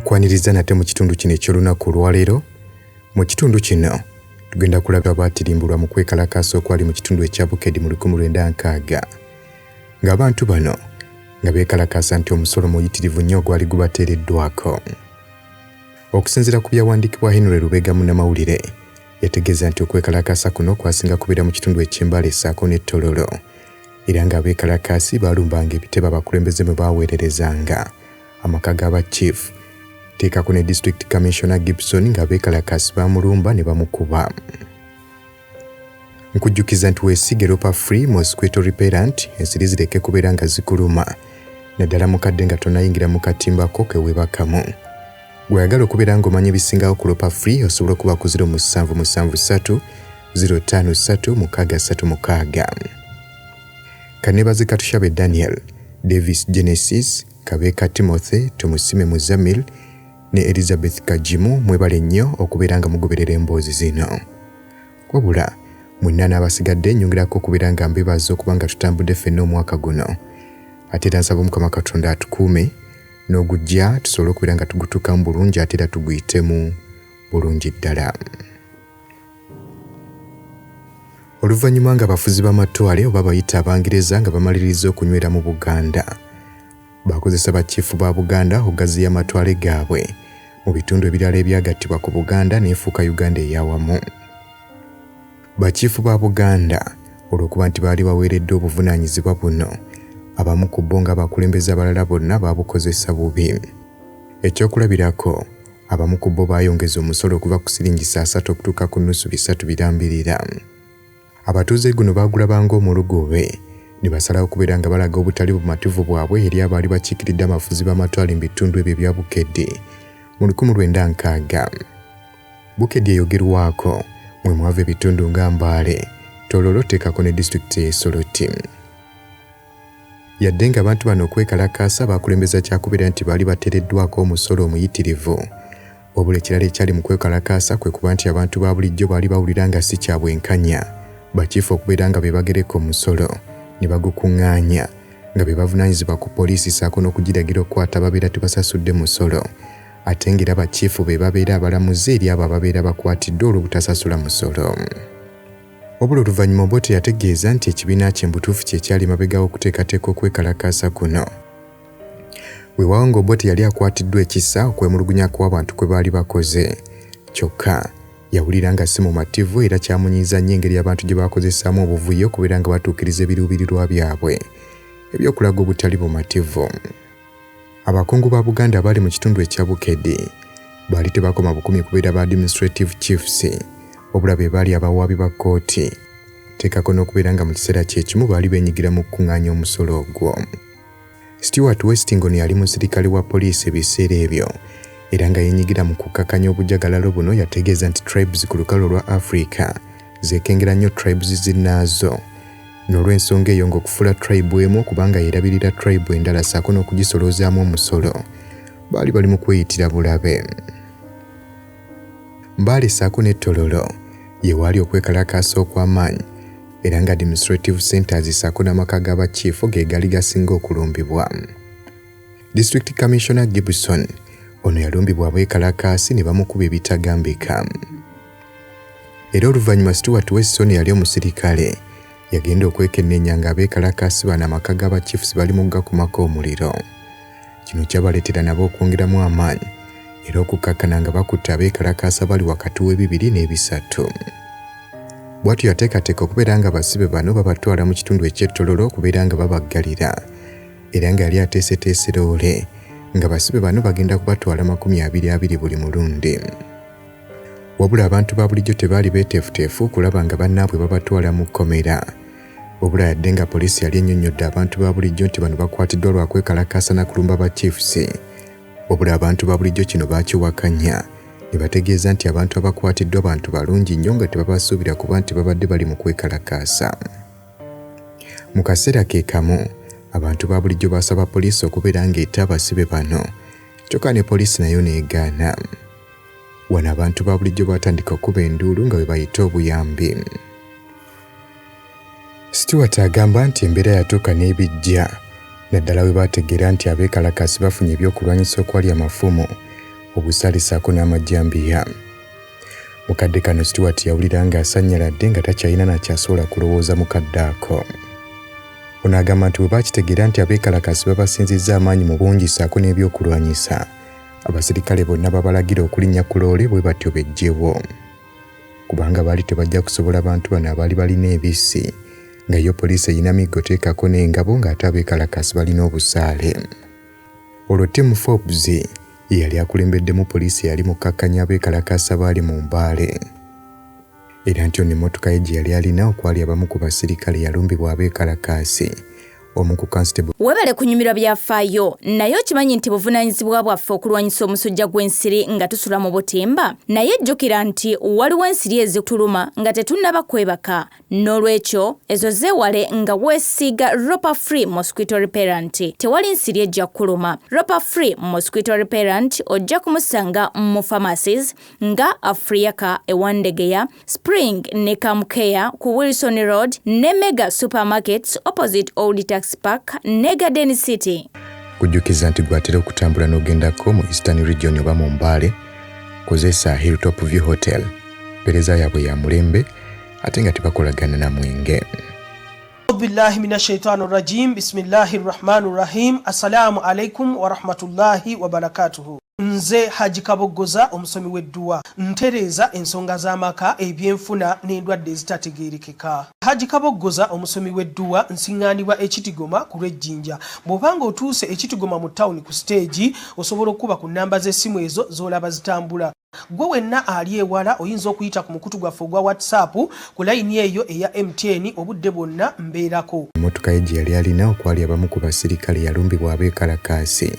Nkwaniriza nate mu kitundu kino eky'olunaku olwaleero. Mu kitundu kino tugenda kulaba abaatirimbulwa mu kwekalakaasa okwali mu kitundu ekya Bukedi mu 1960, ng'abantu bano nga beekalakaasa nti omusolo muyitirivu nnyo ogwali gubateereddwako. Okusinziira ku byawandiikibwa Henry Lubega munnamawulire, yategeeza nti okwekalakaasa kuno kwasinga kubeera mu kitundu eky'e Mbale ssaako ne Tororo, era ng'abeekalakaasi baalumbanga ebitebe abakulembeze mwe baaweererezanga, amaka g'aba Chief, teekako ne District Commissioner Gibson ng'abeekalakaasi baamulumba ne bamukuba. Nkujjukiza nti weesiige Ropa Free Mosquito Repellent ensiri zireke kubeera nga zikuluma naddala mu kadde nga tonnayingira mu katimba ko ke weebakamu. Gw'oyagala okubeera ng'omanya ebisingawo ku Ropa Free osobola okuba ku 0773 053 636. Kaneebaze Katushabe Daniel, Davis Genesis, Kabeeka Timothy, Tumusime Muzamil ne Elizabeth Kagimu mwebale nnyo okubeera nga mugoberera emboozi zino. Wabula mwenna n'abasigadde nnyongerako okubeera nga mbebaza okuba nga tutambudde ffenna omwaka guno. Ate era nsaba Omukama Katonda atukuume n'ogujja tusobole okubeera nga tugutuukamu bulungi ate era tuguyitemu bulungi ddala. Oluvannyuma ng'abafuzi b'amatwale oba abayita Abangereza nga bamaliriza okunywera mu Buganda, baakozesa bakkiifu ba Buganda okugaziya amatwale gaabwe mu bitundu ebirala ebyagattibwa ku Buganda n'efuuka Uganda ey'awamu. Bakkiifu ba Buganda olw'okuba nti baali baweereddwa obuvunaanyizibwa buno, abamu ku bo ng'abakulembeze abalala bonna baabukozesa bubi. Ekyokulabirako, abamu ku bo baayongeza omusolo okuva ku siringisi asatu okutuuka ku nnusu bisatu birambirira. Abatuuze guno baagulaba ng'omulugube ne basalawo okubeera nga balaga obutali bumativu bwabwe eri abaali bakiikiridde abafuzi b'amatwale mu bitundu ebyo ebya Bukedde mu 1960. Bukedi eyogerwako mwe mwava ebitundu nga Mbale, Tororo teekako ne disitulikiti y'e Soroti. Yadde ng'abantu bano okwekalakaasa baakulembeza kyakubeera nti baali bateereddwako omusolo omuyitirivu, wabula ekirala ekyali mu kwekalakaasa kwe kuba nti abantu ba bulijjo baali bawulira nga si kya bwenkanya bakiifu okubeera nga be bagereka omusolo ne bagukung'aanya nga be bavunaanyizibwa ku poliisi ssaako n'okugiragira okukwata ababeera tebasasudde musolo ate ng'era bakiifu be babeera abalamuzi eri abo ababeera bakwatiddwa olw'obutasasula musolo. Wabula oluvannyuma Obote yategeeza nti ekibiina kye mbutuufu kye kyali emabega w'okuteekateeka okwekalakaasa kuno. Weewaawo nga Obote yali akwatiddwa ekisa okwemulugunya kw'abantu kwe baali bakoze, kyokka yawulira nga si mumativu era kyamunyiiza nnyo engeri abantu gye baakozesaamu obuvuyo okubeera nga batuukiriza ebiruubirirwa byabwe eby'okulaga obutali bumativu. Abakungu ba Buganda abaali mu kitundu ekya Bukedi baali tebakoma bukumi kubeera ba administrative chiefs, wabula be baali abawaabi ba kkooti, teekako n'okubeera nga mu kiseera kye kimu baali beenyigira mu kukung'aanya omusolo ogwo. Stuart West ng'ono yali musirikale wa poliisi ebiseera ebyo era nga yeenyigira mu kukkakkanya obujagalalo buno yategeeza nti tribes ku lukalu olwa Afrika zeekengera nnyo tribes zinnaazo N'olw'ensonga eyo ng'okufuula tribe emu okuba nga y'erabirira tribe endala ssaako n'okugisoloozaamu omusolo, baali bali mu kweyitira bulabe. Mbale ssaako ne Tororo ye waali okwekalakaasa okw'amaanyi era nga administrative centers ssaako n'amaka ga ba chief ge gaali gasinga okulumbibwa. District Commissioner Gibson ono yalumbibwa abeekalakaasi ne bamukuba ebitagambika. Era oluvannyuma Stuart Weston eyali omusirikale yagenda okwekenneenya ng'abeekalakaasi bano amaka g'aba Chiefs bali mu kugakumako omuliro. Kino kyabaleetera nabo okwongeramu amaanyi era okukkakkana nga bakutte abeekalakaasi abali wakati w'ebibiri n'ebisatu. Bw'atyo yateekateeka okubeera nga abasibe bano babatwala mu kitundu eky'e Tororo okubeera nga babaggalira era nga yali ateeseteese loole nga basibe bano bagenda kubatwala 20 buli mulundi. Wabula abantu ba bulijjo tebaali beeteefuteefu kulaba nga bannaabwe babatwala mu kkomera. Wabula yadde nga poliisi yali ennyonnyodde abantu ba bulijjo nti bano bakwatiddwa lwa kwekalakaasa na kulumba ba chiefs, wabula abantu ba bulijjo kino baakiwakanya ne bategeeza nti abantu abakwatiddwa bantu balungi nnyo nga tebabasuubira kuba nti babadde bali mu kwekalakaasa. Mu kaseera ke kamu, abantu ba bulijjo baasaba poliisi okubeera ng'eta abasibe bano kyokka ne poliisi nayo n'egaana. Wano abantu ba bulijjo baatandika okukuba enduulu nga bwe bayita obuyambi. Stewart agamba nti embeera yatuuka n'ebijja naddala bwe baategeera nti abeekalakaasi bafunye ebyokulwanyisa okwali amafumu Obusaale ssaako n'amajjambiya. Mu kadde kano Stuart yawulira ng'asannyaladde nga takyalina na ky'asobola kulowooza mu kadde ako. Ono agamba nti bwe baakitegeera nti abeekalakaasi babasinzizza amaanyi mu bungi ssaako n'ebyokulwanyisa, abasirikale bonna babalagira okulinnya ku loole bwe batyo beggyewo kubanga baali tebajja kusobola bantu bano abaali balina ebissi nga yo poliisi erina miggo teekako n'engabo ng'ate abeekalakaasi balina obusaale. Olwo Tim Forbes ye yali akulembeddemu poliisi eyali mu kukkakkanya abeekalakaasi abaali mu Mbale. Era nti ono emmotoka ye gye yali alina okwali abamu ku basirikale yalumbibwa abeekalakaasi. Omu ku Constable. Webale kunyumirwa byafaayo naye okimanyi nti buvunaanyizibwa bwaffe okulwanyisa omusujja gw'ensiri nga tusula mu butimba? Naye jjukira nti waliwo ensiri ezituluma nga tetunnaba kwebaka. N'olwekyo ezo zeewale nga weesiiga Ropa Free Mosquito Repellent. Tewali nsiri ejja kukuluma. Ropa Free Mosquito Repellent ojja kumusanga mu pharmacies nga Afriaka e Wandegeya, Spring ne Camcare ku Wilson Road ne Mega Supermarkets opposite Old Tax Park ne Garden City. Kujjukiza nti gw'atera okutambula n'ogendako mu Eastern Region oba mu Mbale, kozesa Hilltop View Hotel. Mpeereza yaabwe ya mulembe ate nga tebakolagana na mwenge. Billahi mina shaitani rajim bismillahi rahmani rahim assalamu alaikum warahmatullahi wabarakatuhu. Nze Haji Kaboggoza omusomi w'edduwa ntereeza ensonga z'amaka ebyenfuna n'endwadde ezitategeerekeka. Haji Kaboggoza omusomi w'edduwa nsiŋŋaanibwa e Kitigoma ku lw'Ejjinja. Bw'oba ng'otuuse e Kitigoma mu ttawuni ku siteegi osobola okukuba ku nnamba z'essimu ezo z'olaba zitambula. Ggwe wenna ali ewala oyinza okuyita ku mukutu gwaffe ogwa WhatsApp ku layini eyo eya MTN obudde bwonna mbeerako. Emmotoka ye gye yali alina okwali abamu ku basirikale yalumbibwa abeekalakaasi,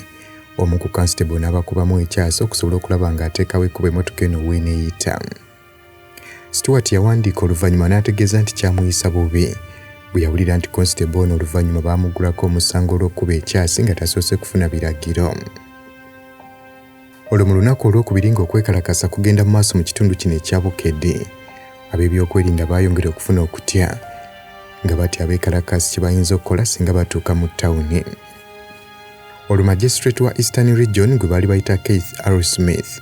omu ku constable n'abakubamu ekyasi okusobola okulaba ng'ateekawo ekkubo emmotoka eno w'eneeyita. Stuart yawandiika oluvannyuma n'ategeeza nti kyamuyisa bubi bwe yawulira nti constable ono oluvannyuma baamuggulako omusango olw'okukuba ekyasi nga tasoose kufuna biragiro. Olwo mu lunaku olwokubiri ng'okwekalakaasa kugenda mu maaso mu kitundu kino ekya Bukedi, ab'ebyokwerinda baayongera okufuna okutya nga batya abeekalakaasi kye bayinza okukola singa batuuka mu ttawuni. Olwo Magistrate wa Eastern Region gwe baali bayita Keith R. Smith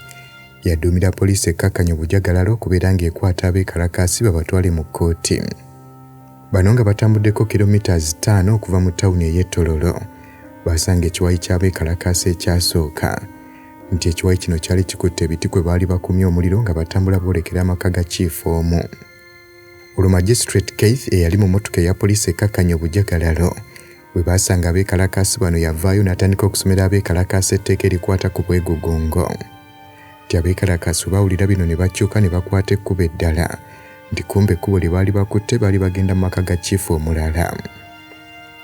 yaduumira poliisi ekkakkanya obujagalalo okubeera ng'ekwata abeekalakaasi babatwale mu kkooti. Bano nga batambuddeko kilometres ttaano okuva mu ttawuni ey'e Tororo baasanga ekiwayi ky'abeekalakaasi ekyasooka nti ekiwayi kino kyali kikutte ebiti kwe baali bakumye omuliro nga batambula boolekera amaka ga chiifu omu. Olwo Magistrate Keith eyali mu mmotoka eya poliisi ekkakkanya obujagalalo bwe baasanga abeekalakaasi bano yavaayo n'atandika okusomera abeekalakaasi etteeka erikwata ku bwegugungo. Nti abeekalakaasi bwe bawulira bino ne bakyuka ne bakwata ekkubo eddala nti kumbe ekkubo lye baali bakutte baali bagenda mu maka ga chiifu omulala.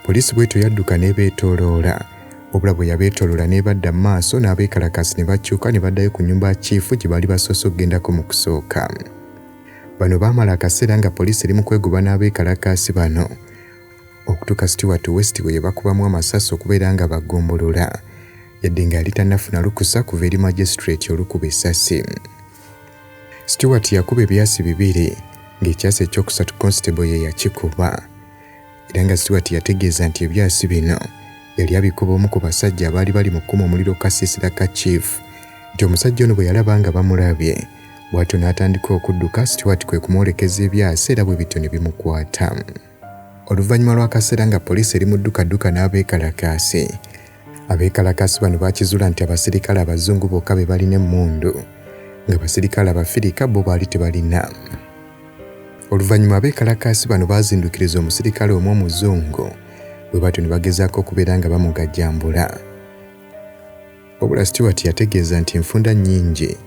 Poliisi bw'etyo yadduka n'ebeetooloola wabula bwe yabeetooloola n'ebadda mu maaso n'abeekalakaasi ne bakyuka ne baddayo ku nnyumba ya chiifu gye baali basoose okugendako mu kusooka. Bano baamala akaseera nga poliisi eri mu kwegoba n'abeekalakaasi bano okutuuka Stuart West bwe yabakubamu amasasi okubeera nga bagombolola yadde nga yali tannafuna lukusa kuva eri magistrate olukuba essasi. Stuart yakuba ebyasi bibiri ng'ekyasi ekyokusatu constable ye yakikuba era nga Stuart yategeeza nti ebyasi bino yali abikuba omu ku basajja abaali bali mu kkuma omuliro kasiisira ka chief nti omusajja ono bwe yalaba nga bamulabye bw'atyo n'atandika okudduka Stuart kwe kumwolekeza ebyasi era bwe bityo ne bimukwata. Oluvannyuma lw'akaseera nga poliisi eri mu ddukadduka n'abeekalakaasi, abeekalakaasi bano baakizuula nti abasirikale abazungu bokka be balina emmundu nga basirikale Abafirika bo baali tebalina. Oluvannyuma abeekalakaasi bano baazindukiriza omusirikale omu omuzungu bwe batyo ne bagezaako okubeera nga bamugajambula. Wabula Stewart yategeeza nti enfunda nnyingi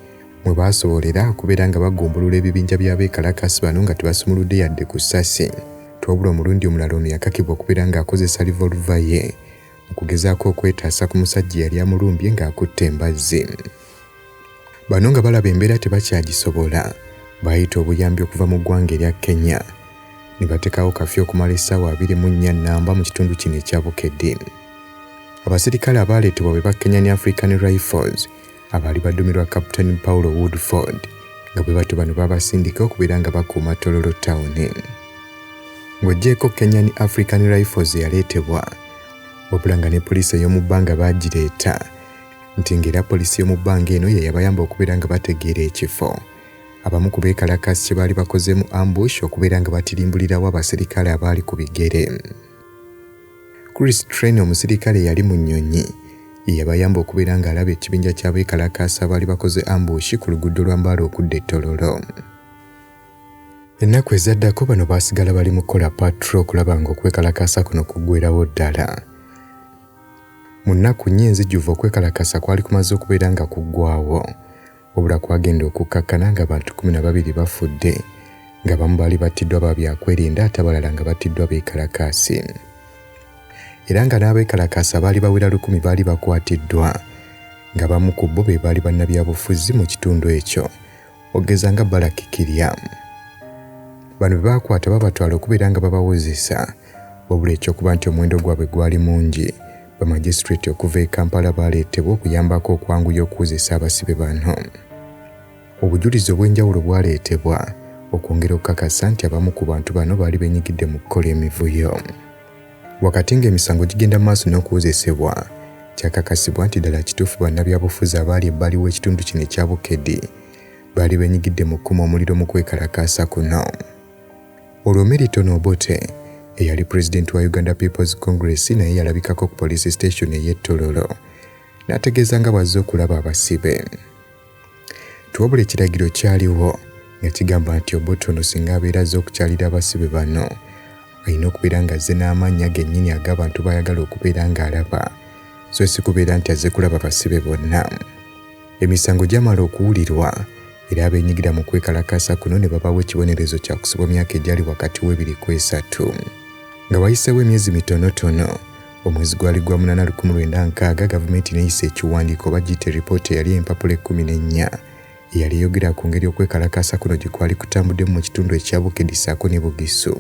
mwe baasobolera okubeera nga bagumbulula ebibinja by'abeekalakaasi bano nga tebasumuludde yadde ku ssasi wabula omulundi omulala ono yakakibwa okubeera ng'akozesa livoluva ye mu kugezaako okwetaasa ku musajja eyali amulumbye ng'akutte embazzi. Bano nga balaba embeera tebakyagisobola baayita obuyambi okuva mu ggwanga erya Kenya ne bateekawo kafyu okumala essaawa 24 nnamba mu kitundu kino ekya Bukedi. Abasirikale abaaleetebwa be ba Kenyan African Rifles abaali baduumirwa Captain Paulo Woodford nga bwe batyo bano babasindika okubeera nga bakuuma Tororo Town. Ng'oggyeeko Kenyan African Rifles eyaleetebwa, wabula nga ne poliisi ey'omu bbanga baagireeta Nti ng'era poliisi y'omu bbanga eno ye yabayamba okubeera nga bategeera ekifo abamu ku beekalakaasi kye baali bakozeemu ambush okubeera nga batirimbulirawo abaserikale abaali ku bigere. Chris Train omusirikale eyali mu nnyonyi ye yabayamba okubeera ng'alaba ekibinja ky'abeekalakaasi abaali bakoze ambush ku luguudo lwa Mbale okudda e Tororo. Ennaku ezaddako bano baasigala bali mu kukola patrol okulaba ng'okwekalakaasa kuno kuggwerawo ddala. Mu nnaku nnya enzijjuvu okwekalakaasa kwali kumaze okubeera nga kuggwawo wabula kwagenda okukkakkana ng'abantu 12 bafudde ng'abamu baali battiddwa ba byakwerinda ate abalala nga battiddwa beekalakaasi era nga n'abeekalakaasi abaali bawera 1000 baali bakwatiddwa nga bamu ku bo be baali bannabyabufuzi mu kitundu ekyo okugeza nga Balaki Kirya. Bano be baakwata babatwala okubeera nga babawozesa wabula eky'okuba nti omuwendo gwabwe gwali mungi bamagisituleti okuva e Kampala baaleetebwa okuyambako okwanguya okuwozesa abasibe bano. Obujulizi obw'enjawulo bwaleetebwa okwongera okukakasa nti abamu ku bantu bano baali benyigidde mu kukola emivuyo. Wakati ng'emisango gigenda mu maaso n'okuwozesebwa, kyakakasibwa nti ddala kituufu bannabyabufuzi abaali ebbali w'ekitundu kino ekya Bukedi baali benyigidde mu kukuma omuliro mu kwekalakaasa kuno. Olwo Milton Obote eyali pulezidenti wa Uganda People's Congress naye yalabikako ku police station ey'e Tororo n'ategeeza nga bw'azze okulaba abasibe. Wabula ekiragiro kyaliwo nga kigamba nti Obote ono singa abeera azze okukyalira abasibe bano alina okubeera ng'azze n'amannya gennyini ag'abantu b'ayagala okubeera ng'alaba so si kubeera nti azze kulaba basibe bonna. Emisango gyamala okuwulirwa era abeenyigira mu kwekalakaasa kuno ne babawa ekibonerezo kya kusibwa myaka egyali wakati w'ebiri ku esatu. Nga wayiseewo emyezi mitonotono, omwezi gwali gwa 8 1960 gavumenti n'eyisa ekiwandiiko oba giyite ripooti eyali empapula 14 eyali eyogera ku ngeri okwekalakaasa kuno gye kwali kutambuddemu mu kitundu ekya Bukedi ssaako ne Bugisu.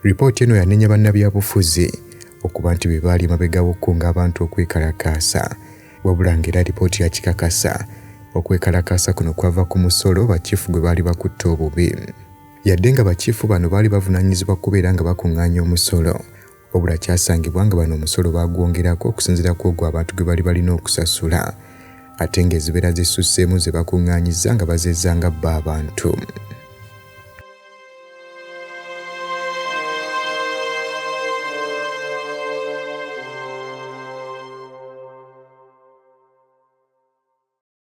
Ripooti eno yanenya bannabyabufuzi okuba nti be baali emabega w'okukunga abantu okwekalakaasa wabula ng'era ripooti yakikakasa okwekalakaasa kuno kwava ku musolo bakiifu gwe baali bakutte obubi. Yadde nga bakiifu bano baali bavunaanyizibwa kubeera nga bakuŋŋaanya omusolo wabula kyasangibwa nga bano omusolo baagwongerako okusinziira ku ogwo abantu gwe bali balina okusasula ate ng'ezibeera zisusseemu ze bakuŋŋaanyizza nga bazeezanga bbo abantu.